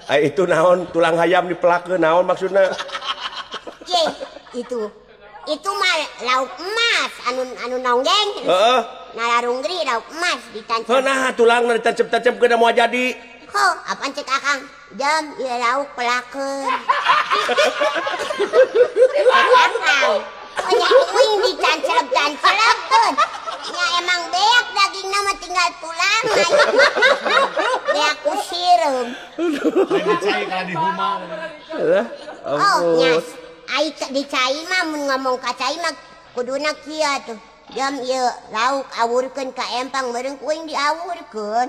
Ai itu naon tulang hayam dipelakeun naon maksudna? Ye, itu mah lauk emas anu anu nonggeng. Heeh. Nalarunggri lauk emas ditancap. Heuh, nah tulangna ditancep-tancep moal jadi. Ho, apaan cek akang? Jam ieu lauk pelakeun. Cek akang. Oh nya uing ditancep-tancepkeun. Nya emang beak dagingna mah tinggal tulang. Beak ku sireum. Lain dicai kalau di humang. Alah, Oh, nya ampun. Ai di cai mah mun ngomong ka cai mah kuduna kieu tuh. Jam ieu lauk awurkeun ka empang meureun ku uing diawurkeun.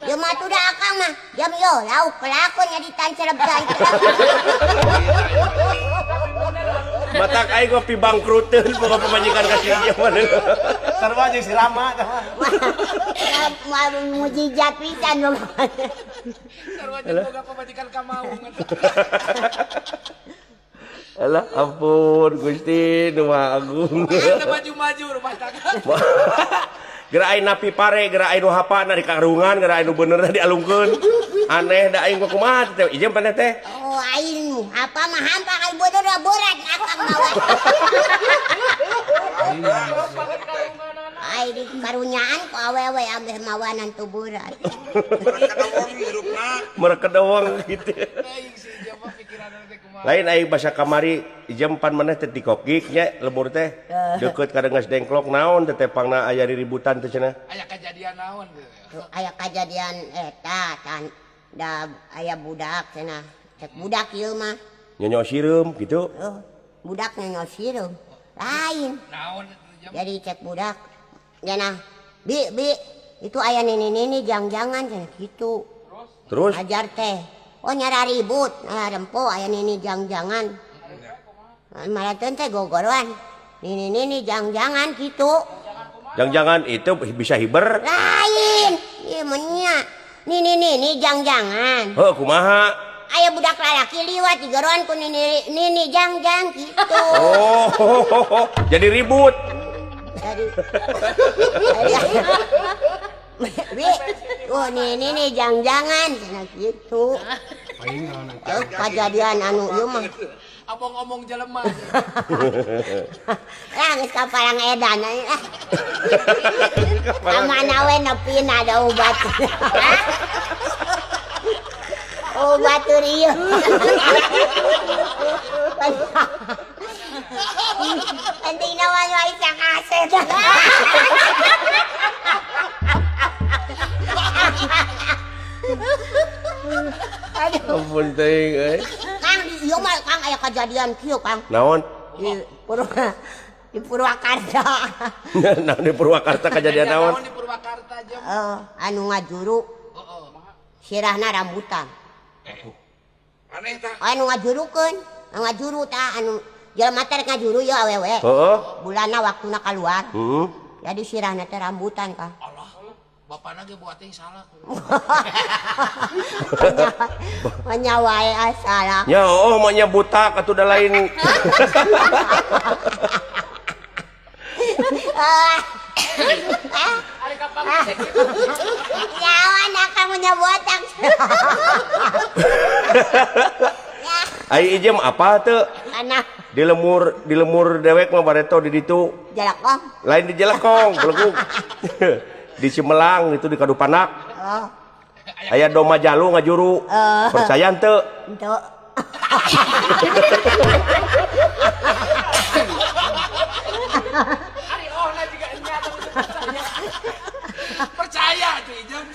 Ieu mah tuh da akang mah. Jam ieu lauk pelakon nya ditancep-tancep. Matak aing ngopi bangkruteun boga pamajikan ka si ieu mah. Sarua jeung si Rama tah mah. Wah, mujizat pisan boga. Sarua jeung boga pamajikan ka maung. Alah, ampun Gusti nu Maha Agung. Teu maju-maju rumah tangga. Geura aing napi pare, geura aing nu hapana di karungan, geura aing nu benerna dialungkeun. Aneh da aing mah kumaha teh ijem paneh teh. Oh, aing apa mah hampa kali bodoh dah berat akang mawa. Ai di karunyaan ku awewe ambeh mawanan tu berat. Mereka doang gitu. Teuing si ieu mah pikiranna teh kumaha. Lain aing basa kamari ijem pan maneh teh tikokik nya lembur teh. Deukeut ka Rengas Dengklok naon teh tepangna aya riributan teh cenah. Aya kajadian naon gitu. Aya kajadian eta tan da aya budak cenah. Cek budak ieu mah. Nyonyo sireum gitu. Oh, budak nyonyo sireum. Lain. Naon atuh jam? Jadi cek budak cenah, "Bi, bi, itu aya nini-nini jang-jangan cenah gitu." Terus? Ajar teh. Oh nyara ribut, nah rempo aya nini jang-jangan. Malah teh gogoroan. Nini-nini jang-jangan gitu. Jang-jangan itu bisa hiber. Lain. Ieu menya. Nini-nini jang-jangan. Heuh, kumaha? Aya budak lalaki liwat digoroan ku nini nini jang-jang gitu. Oh, jadi ribut. Jadi Bi, oh nini nini jang-jangan cenah gitu. Oh, kajadian anu ieu mah. Omong-omong jelema. Lah geus kaparang edan ah. Kamana we nepina ada obat. Obat ieu. Penting nawan wae sakaset. Aduh. Ampun teuing euy. Kang, ieu mah Kang aya kajadian kieu Kang. Naon? Di Purwakarta. Naon di Purwakarta kajadian naon? Naon di Purwakarta jam? Oh, anu ngajuru. Heeh. Sirahna rambutan. Aneh tah. Anu ngajurukeun, ngajuru tah anu jelema teh ngajuru ieu awewe. Heeh. Bulanna waktuna kaluar. Heeh. Jadi sirahna teh rambutan Kang. Allah. Bapana ge buat teh salah. Nya wae ah salah. Nya oh mah nya butak atuh da lain. Ari kapan teh kitu? Nyawa nak kamu nya botak. Ai ijem apa teu? Kana Di lemur dewek mah bareto di ditu. Jelekong. Lain di Jelekong, belegug. Di Cimelang itu di Kadupanak. Oh. Aya domba jalu ngajuru. Percaya henteu? Henteu. Ari ohna juga nya tapi percaya. Percaya atuh ijem.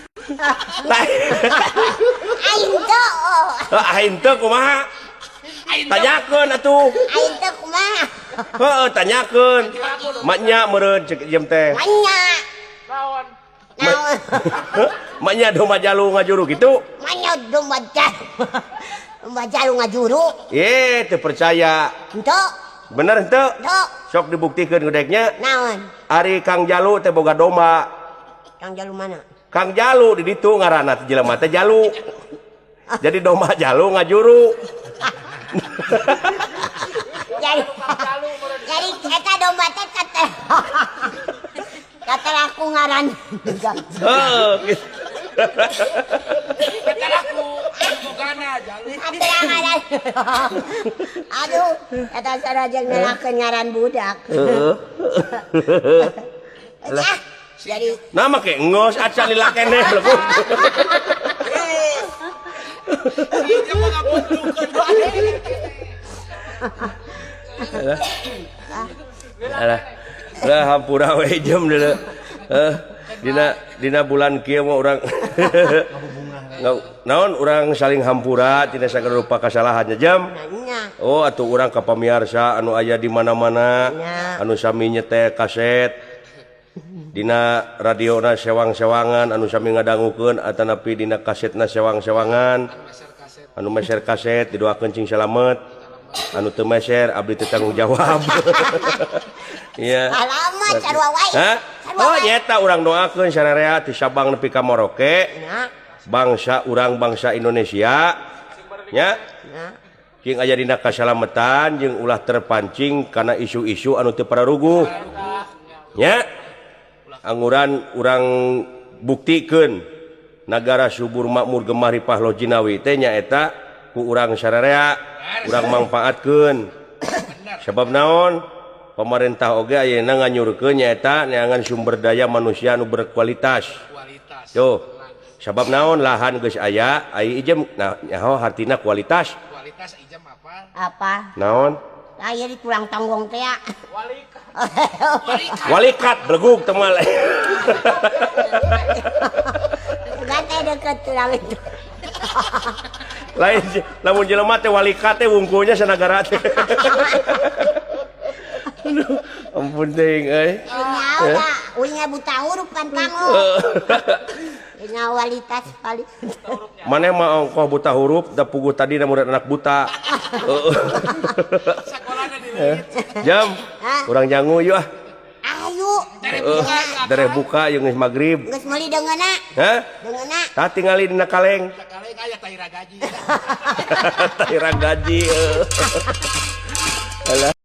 Aing teu. Aing teu kumaha? Tanyakeun atuh. Aing teu kumaha? Heeh, tanyakeun. Maknya meureun cek ijem teh. Maknya. Naon? Naon? Maknya domba jalu ngajuru gitu? Maknya domba jalu. Domba jalu ngajuru. Ye, teu percaya. Henteu. Bener henteu? Henteu. Sok dibuktikan gedeknya. Naon? Ari Kang Jalu teh boga domba. Kang Jalu mana? Kang Jalu di ditu ngaranna teh jelema teh Jalu. Jadi domba Jalu ngajuru. Jadi eta domba teh kata kata aku ngaran. Heeh. Kata aku. Aterangan. Aduh, eta sarajeng nelakeun ngaran budak. Heeh. Ah, jadi Nah make ngos acan lila keneh belum. Dia mah ngabundukeun wae. Alah. Lah hampura we jam deuleu. Heuh, dina bulan kieu mah urang naon urang saling hampura tina sagala rupa kasalahannya jam. nya. Oh atuh urang ka pamiarsa anu aya di mana-mana Nya. anu sami nyetel kaset dina radiona sewang-sewangan anu sami ngadangukeun atanapi dina kasetna sewang-sewangan anu meser kaset didoakeun cing salamet anu teu meser abdi teu tanggung jawab. Iya. Alamat sarua wae. Hah? Sarua Oh wae. nyeta urang doakeun sararea ti Sabang nepi ka Maroke Nya. bangsa urang bangsa Indonesia nya Nya. cing aya dina kasalametan jeung ulah terpancing kana isu-isu anu teu pararuguh nya anguran urang buktikeun nagara subur makmur gemah ripah loh jinawi teh nyaeta ku urang sararea urang mangfaatkeun sebab naon pemerintah oge ayeuna nganyurkeun nyaeta neangan sumber daya manusia anu berkualitas. Kualitas. Tuh sebab naon lahan geus aya ai ijem nah nyaho hartina kualitas. Kualitas ijam apa? Apa? Naon? Aya di tulang tonggong teh ya. Walikat. Walikat belegug teh mah. Gante deket tulang itu. Lain lamun jelema teh walikat teh wungkulnya sanagara teh. Aduh, ampun teuing euy. Nyawa da, uingnya buta huruf kan kamu. Nya walitas paling. Maneh mah ongkoh buta huruf da puguh tadi da murid anak buta. Heeh. Sakolana dileungit. Jam, Hah? urang nyangu yuk ah. Ayo. Heeh, dereh buka jeung geus magrib. Geus meuli deungeunna. Hah? Deungeunna. Tah tingali dina kaleng. Kaleng aya taira gaji. Taira gaji. Alah.